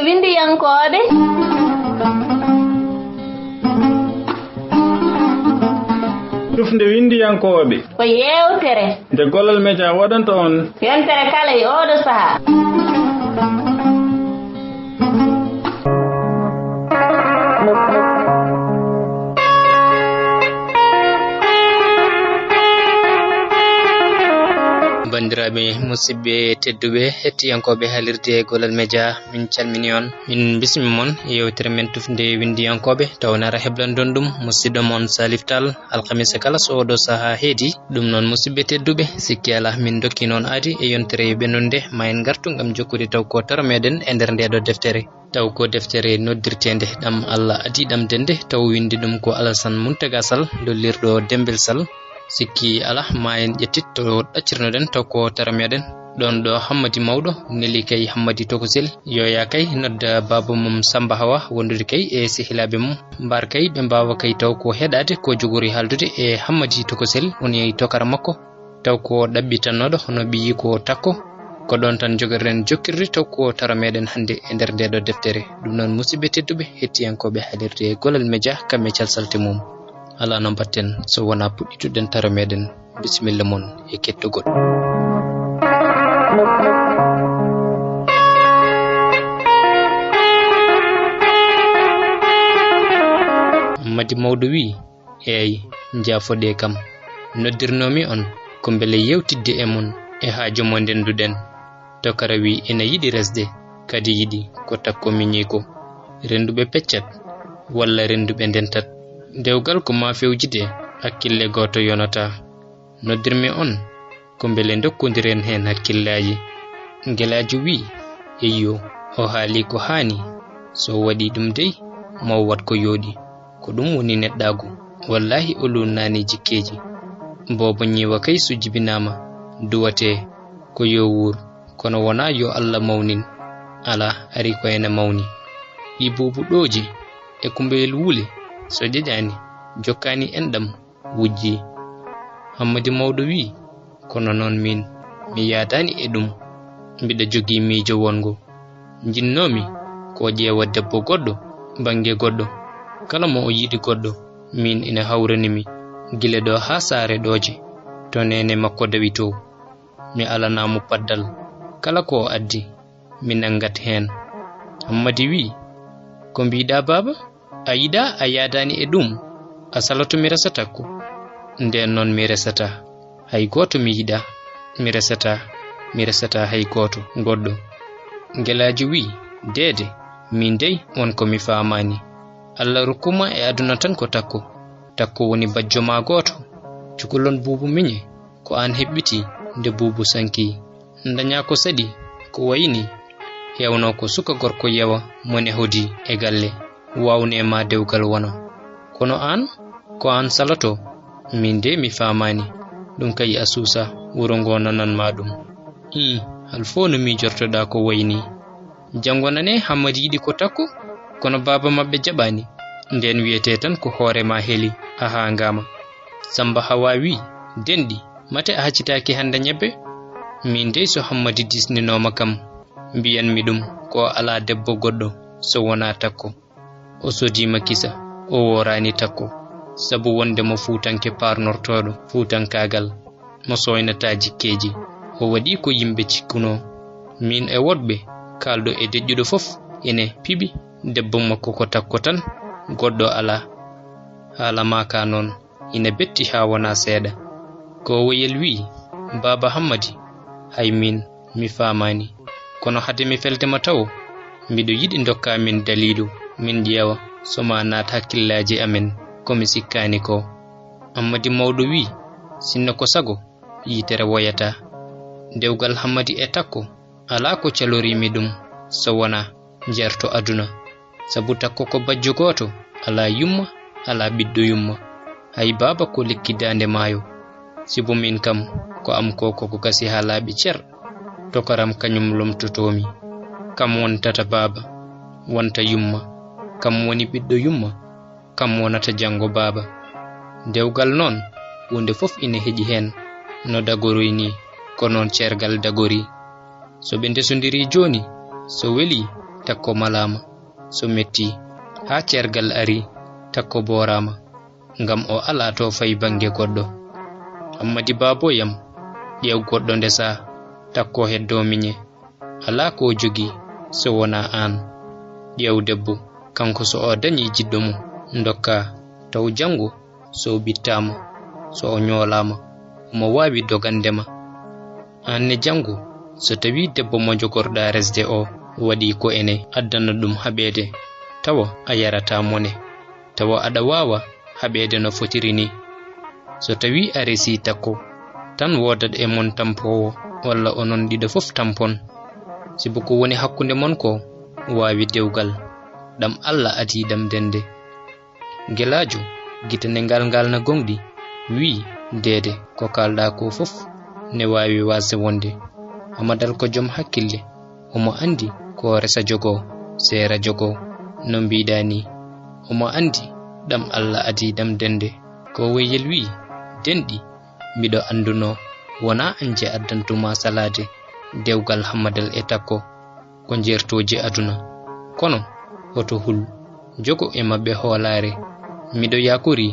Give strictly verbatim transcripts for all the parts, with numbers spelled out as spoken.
Winndiyankooɓe. Tufnde winndiyankooɓe. Ko yeewtere. Nde Gollal Media waɗanta on. Yontere kala e ooɗo sahaa. Banndiraaɓe, musidɓe tedduɓe, hettiyankooɓe haalirde Gollal Media, min calmini on. Min bismi mon e yewtere men tufnde winndiyankooɓe, tawnara heblandon ɗum musidɗo mon Salif Tall, alkamisa kala so oɗo sahaa heedi. Ɗum noon, musidɓe tedduɓe, sikki alaa, min dokki noon aadi e yontere ɓennunde, ma en ngartu ngam jokkude taw ko taro meɗen e nder ndeɗo deftere. Taw ko deftere noddirteende Ɗam Allah Adii Ɗamde Nde, taw winndi ɗum ko Alasan Muntaga Sall, lollirɗo Dembel Sall. Sikki alaa, ma en ƴettit to ɗaccirnoɗen taw ko taro meɗen. Ɗoon ɗo Hammadi Mawɗo neli kay Hammadi Tokosel, yoya kay nodda baaba mum Samba Hawa wondude kay e sehilaaɓe mum. Mbar kay ɓe mbaawa kay taw ko heɗaade ko jogori haaldude e Hammadi Tokosel, woni tokara makko. Taw ko ɗaɓɓitannoɗo hono ɓiyi ko takko. Ko ɗoon tan jogoren jokkirde taw ko taro meɗen hannde e nder ndeɗo deftere. Ɗum noon, musidɓe tedduɓe, hettiyankooɓe haalirde Gollal Media, kam e calsalte mum. Alaa no mbatten so wonaa puɗɗituɗen taro meɗen. Bisimilla mon e kettogol. Hammadi Mawɗo wiyi, eey, njaafoɗee kam. Noddirnoomi on ko mbele yeewtidde e mon e haaju mo ndennduɗen. Tokara wiyi ina yiɗi resde, kadi yiɗi ko takko miñiiko. Rennduɓe peccat, walla rennduɓe ndentat. Dewgal ko maa fewjide, hakkille gooto yonataa. Noddirmi on ko mbele ndokkondiren heen hakkillaaji. Gelaajo wiyi, eyyo, o haali ko haani. So o waɗi ɗum dey, ma o waɗ ko yooɗi. Ko ɗum woni neɗɗaagu. Wallaahi o luulnaani jikkeeji. Boobo ñiiwa kay so jibinaama, duwatee ko yo wuur, kono wonaa yo Allah mawnin. Alaa, ari ko ene mawni. Ɗi buubu ɗooji e kumbeyel wule, so ƴeƴaani, jokkaani enɗam, wujji. Hammadi Mawɗo wiyi, kono noon miin, mi yaadaani e ɗum. Mbiɗa jogii miijo wonngo. Njinnoomi ko o ƴeewa debbo goɗɗo, bannge goɗɗo. Kala mo o yiɗi goɗɗo, miin ina hawrani mi, gila ɗo haa saare ɗooje, to neene makko dawi to. Mi alanaa mo paddal. Kala ko o addi, mi nanngat heen. Hammadi wiyi, ko mbiɗa baaba? A yiɗaa a yaadaani e ɗum, a saloto mi resa takko. Ndeen noon mi resataa hay gooto mi yiɗaa, mi resataa, mi resataa hay gooto goɗɗo. Gelaajo wiyi, deede, miin dey won ko mi faamaani. Allah rokkuma e aduna tan ko takko, takko woni bajjo ma gooto. Cukalon buubu miñe, ko aan heɓɓiti nde buubu sanki. Dañaa ko saɗi, ko wayni, heewno ko suka gorko yewa mo nehodi e galle, waawne ma dewgal wona. Kono aan, ko aan saloto, miin de mi faamaani. Ɗum kay a suusa, wuro ngo nanan ma ɗum. Ii, hal fof no miijortoɗaa ko wayni. Janngo nane Hammadi yiɗi ko takko, kono baaba maɓɓe jaɓaani. Ndeen wiyetee tan ko hoore ma heli, a haangaama. Samba Hawa wiyi, denɗi, mate a haccitaaki hannde ñebbe? Miin dey so Hammadi diisninooma kam, mbiyanmi ɗum ko o alaa debbo goɗɗo so wonaa takko. O sodiima kisa, o wooraani takko, sabu wonde mo fuutanke paarnortooɗo fuutankaagal, mo sooynataa jikkeeji. O waɗi ko yimɓe cikkunoo. Miin e woɗɓe, kaalɗo e deƴƴuɗo fof ene piɓi debbo makko ko takko tan, goɗɗo alaa. Haala maa kaa noon ina betti haa wonaa seeɗa. Kowoyel wiyi, baaba Hammadi, hay miin mi faamaani. Kono hade mi felde ma tawo, mbiɗo yiɗi ndokkaa min daliilu, min ƴeewa so ma naat hakkillaaji amen, ko mi sikkaani ko. Hammadi Mawɗo wiyi, sinno ko sago, yitere woyataa. Dewgal Hammadi e takko, alaa ko caloriimi ɗum so wonaa jeerto aduna. Sabu takko ko bajjo gooto, alaa yumma, alaa ɓiɗɗo yumma. Hay baaba ko lekki daande maayo. Sibu miin kam, ko am ko koko gasi haa laaɓi cer. Tokaram kañum lomtotoomi. Kam wontata baaba, wonta yumma. Kam woni ɓiɗɗo yumma, kam wonata janngo baaba. Dewgal noon, huunde fof ina heƴi heen, no dagoroy nii, ko noon ceergal dagorii. So ɓe ndesondirii jooni, so welii, Takko malaama. So metti haa ceergal ari, Takko booraama, ngam o alaa to fay bannge goɗɗo. Hammadi baabooyam, ƴeew goɗɗo ndesaa, Takko heddoo miñe. Alaa ko o jogii so wonaa aan. Ƴeew debbo, kanko so o dañii jiɗɗo mum, ndokkaa, taw janngo so o ɓittaama, so o ñoolaama, omo waawi dogande ma. Aan ne janngo, so tawii debbo mo njogorɗaa resde o waɗii ko ene addana ɗum haɓeede, tawa a yarataa mone, tawa aɗa waawa haɓeede no fotiri ni. So tawii a resii Takko, tan woodat e mon tampoowo walla onon ɗiɗo fof tampon. Sibu ko woni hakkunde mon ko waawi dewgal, ɗam Alla adii ɗam dende. Gelaajo, gite ne ngalngalna goŋɗi, wi'i, deede, ko kaalɗaa ko fof ne waawi waasde wonde. Hamadal ko joom hakkille, omo anndi ko resa jogoo, seera jogoo, no mbiiɗaa ni. Omo anndi ɗam Alla adii ɗam dende. Ko weyel wi'i, denɗi, miɗo anndunoo, wonaa ance addantuma salaade dewgal Hamadal e Takko, ko njeertooji aduna. Kono, oto hul, jogo e maɓɓe hoolaare. Miɗo yaakori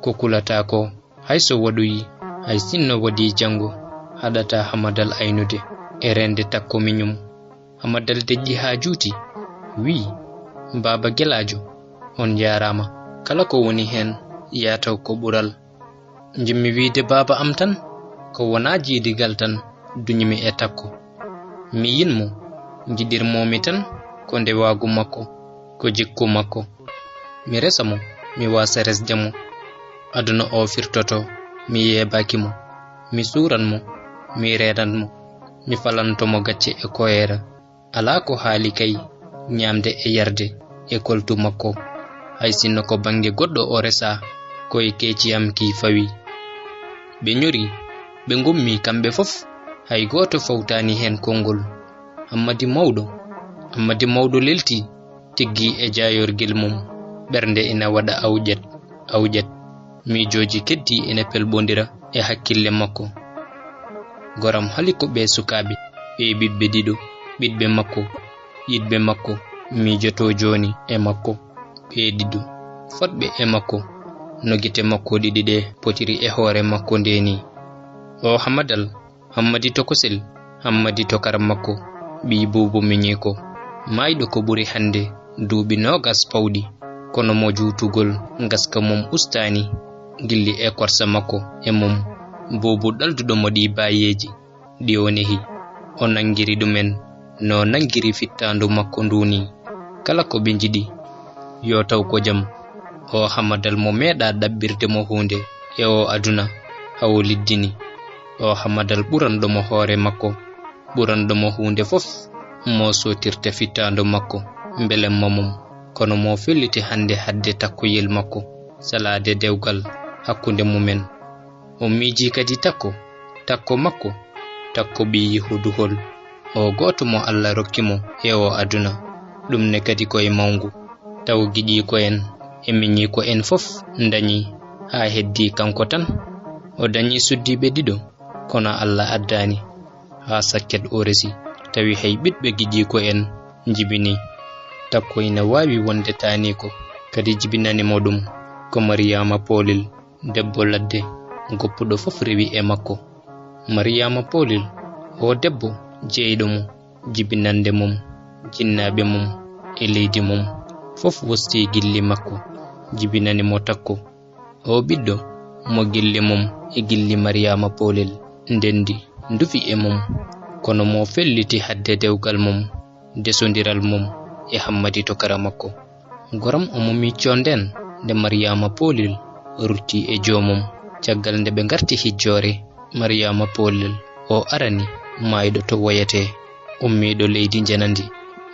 ko kulataa ko, hay so waɗoyi, hay sinno waɗii janngo, haɗataa Hamadal aynude e reende Takko miñum. Hamadal deƴƴi haa juuti, wi'i, Baaba Gelaajo, on njaaraama. Kala ko woni heen, yaa taw ko ɓural. Njimmi wiide baaba am tan, ko wonaa jiidigal tan duñimi e Takko. Mi yiɗ mo, njiɗirmoo-mi tan ko ndewaagu makko, ko jikku makko. Mi resa mo, mi waasa resde mo. Aduna o firtoto, mi yeebaaki mo. Mi suuran mo, mi reenan mo. Mi falanto mo gacce e koyeera. Alaa ko haali kay, ñaamde e yarde e koltu makko. Hay sinno ko bannge goɗɗo o resaa, ko e keeci am kii fawi. Ɓe ñori, ɓe ngummi kamɓe fof, hay gooto fawtaani heen konngol. Hammadi mawɗo, Hammadi mawɗo leltii, tiggi e jaayorgel mum, ɓernde ina waɗa awƴat, awƴat. Miijooji keddi ina pelɓondira e hakkille makko. Goram hali ko ɓee sukaaɓe, ɓee ɓiɓɓe ɗiɗo, ɓiɗɓe makko, yiɗɓe makko, miijotoo jooni e makko, ɓee ɗiɗo, fotɓe e makko, no gite makko ɗiɗi ɗee potiri e hoore makko ndee nii. O Hamadal, Hammadi Tokosel, Hammadi Tokara makko, ɓii Buubu miñiiko, maayɗo ko ɓuri hannde duuɓi noogas pawɗi, kono mo juutugol ngaska mum ustaani, gilli e korsa makko e mum, Buubu ɗalduɗo mo ɗii baayeeji, ɗi o nehi, o nanngiri ɗumen, no nanngiri fittaandu makko nduu nii. Kala ko ɓe njiɗi, yo taw ko jam. O Hamadal mo meeɗaa ɗaɓɓirde mo huunde e o aduna, haa o liddini. O Hamadal ɓuranɗo mo hoore makko, ɓuranɗo mo huunde fof, mo sootirta fittaandu makko, mbelemma mum, kono mo felliti hannde hadde takkoyel makko, salaade dewgal hakkunde mumen. O miijii kadi Takko, Takko makko, Takko ɓii Yahuuduhol. O gooto mo Alla rokki mo e o aduna. Ɗum ne kadi ko e mawngu. Taw giɗiiko en e miñiiko en fof ndañi haa heddii kanko tan. O dañi suddiiɓe ɗiɗo, kono Alla addaani. Haa sakket o resi, tawi hay ɓiɗɓe giɗiiko en njibini. Takko ina waawi wonde taaniiko, kadi jibinani mo ɗum ko Mariyaama Poolel, debbo ladde, goppuɗo fof rewi e makko. Mariyaama Poolel, o debbo jeyɗo mo, jibinannde mum, jinnaaɓe mum, e leydi mum, fof wostii gilli makko, jibinani mo Takko. O ɓiɗɗo mo gilli mum e gilli Mariyaama Poolel ndenndi, ndufi e mum, kono mo felliti hadde dewgal mum, desondiral mum e Hammadi Tokara makko. Goram omo miccoo ndeen nde Mariyaama Poolel rutti e joomum. Caggal nde ɓe ngarti hijjoore, Mariyaama Poolel o arani maayɗo to woyetee, ummiiɗo leydi njanandi,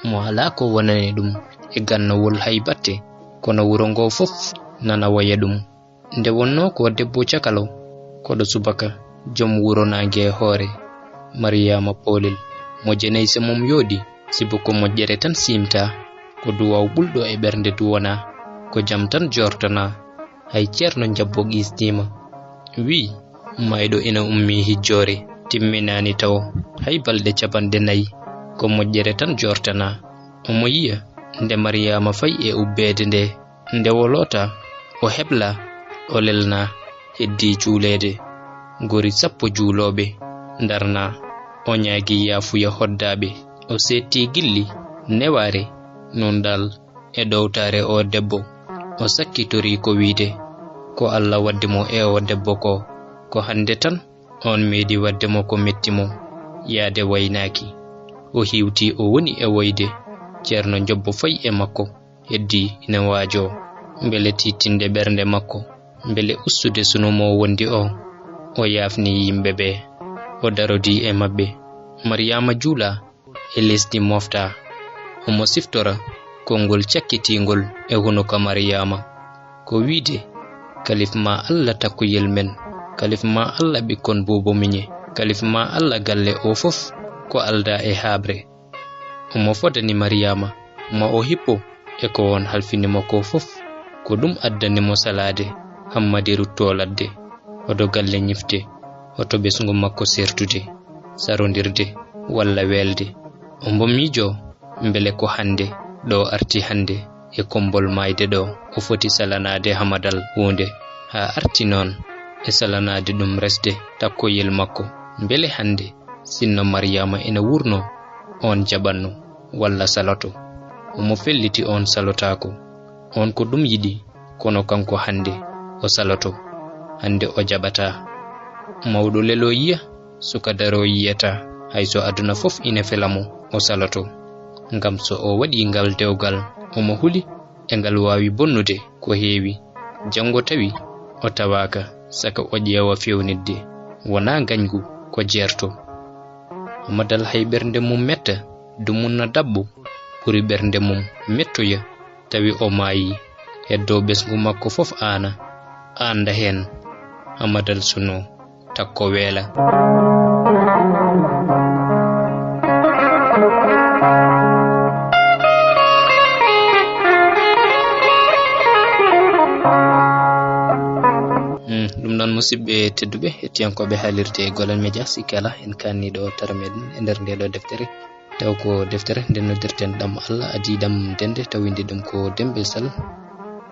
mo alaa ko wonani ɗum e gannowol hay batte, kono wuro ngoo fof nana woya ɗum. Nde wonnoo ko debbo cakalo, koɗo subaka, joom wuro naange e hoore, Mariyaama Poolel, mo jeneyse mum yooɗi, sibu ko moƴƴere tan siimtaa, ko duwaaw ɓulɗo e ɓernde duwanaa, ko jam tan joortanaa, hay ceerno njabbo qiisniima. Wiyi, maayɗo ina ummii hijjoore, timminaani tawo, hay balɗe capanɗe nayi, ko moƴƴere tan joortanaa. Omo yiya nde Mariyama fayi e ubbeede nde, nde o loota, o hebla, o lelna, heddii juuleede. Gori sappo juulooɓe ndarna, o ñaagi yaafuya hoddaaɓe, o seettii gilli newaare, nunɗal e ɗowtaare o debbo. O sakkitori ko wiide, ko Alla waddi mo e o debbo ko, ko hannde tan on meeɗi wadde mo ko metti mo, yaade waynaaki. O hiwti, o woni e woyde. Ceerno Jobbo fayi e makko, heddii ina waajoo, mbele tiiɗtinde ɓernde makko, mbele ustude sunu mo wondi o. O yaafni yimɓe ɓe, o darodii e maɓɓe. Mariyama juula e lesdi mofta. Omo siftora konngol cakkitiingol e hunuko Mariyama. Ko wiide, kalif ma Alla takkuyel men, kalif ma Alla ɓikkon buubo miñe, kalif ma Alla galle o fof ko alda e haaɓre. Omo fodani Mariyama ma o hippo e ko on halfini mo ko fof. Ko ɗum addani mo salaade Hammadi rutto ladde, hoto galle ñifte, hoto ɓesngu makko sertude, sarondirde walla weelde. Omo miijo mbele ko hannde ɗo arti hannde e kommbol maayde ɗo, o foti salanaade Hamadal huunde, haa arti noon e salanaade ɗum resde takkoyel makko. Mbele hannde sinno Mariyama ena wuurno, on jaɓanno walla saloto? Omo felliti on salotaako. On ko ɗum yiɗi, kono kanko hannde o saloto. Hannde o jaɓataa. Mawɗo lelo yiya, suka daro yiyata, hay so aduna fof ina fela mo, o saloto. Ngam so o waɗi ngal dewgal, omo huli e ngal waawi bonnude ko heewi. Janngo tawi o tawaaka, saka o ƴeewa fewnitde, wonaa ngañgu ko jeerto. Hamadal hay ɓernde mum metta, dumunna daɓɓo, ɓuri ɓernde mum mettoya, tawi o maayi, heddo ɓesngu makko fof aana, aanda heen. Hamadal suno, takko weela. Mm, ɗum noon, musidɓe tedduɓe, hettiyankooɓe haalirde Golal Media, sikke alaa en kaanni ɗo tara meɗen e nder nde ɗo deftere. Taw ko deftere nde noddirten Ɗam Allah, adii ɗam dende, tawinde ɗum ko Demɓe Sal.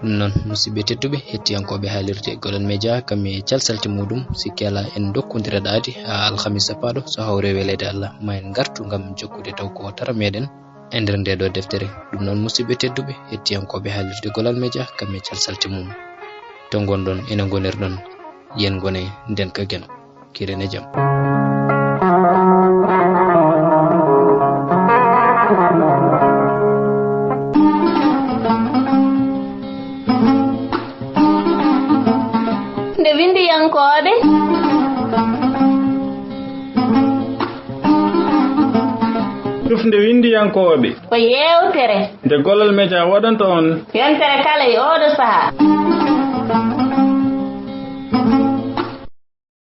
Ɗum noon, musidɓe tedduɓe, hettiyankooɓe haalirde Golal Media, kam e calsalti muɗum, sikke alaa en ndokkondira ɗaadi haa alhamisa paaɗo, so hawre weleede Allah, ma en ngartu ngam jokkude taw ko tara meɗen e nder nde ɗo deftere. Ɗum noon, musidɓe tedduɓe, hettiyankooɓe haalirde Golal Media, kam e calsalti mum. To ngonɗon, ina ngonirɗon, yen ngone ndenka Geno. Kiren e jam. Nde winndiyankooɓe. Tufnde winndiyankooɓe. Ko yeewtere. Nde Golal Media waɗanta on. Yontere kala e ooɗo sahaa.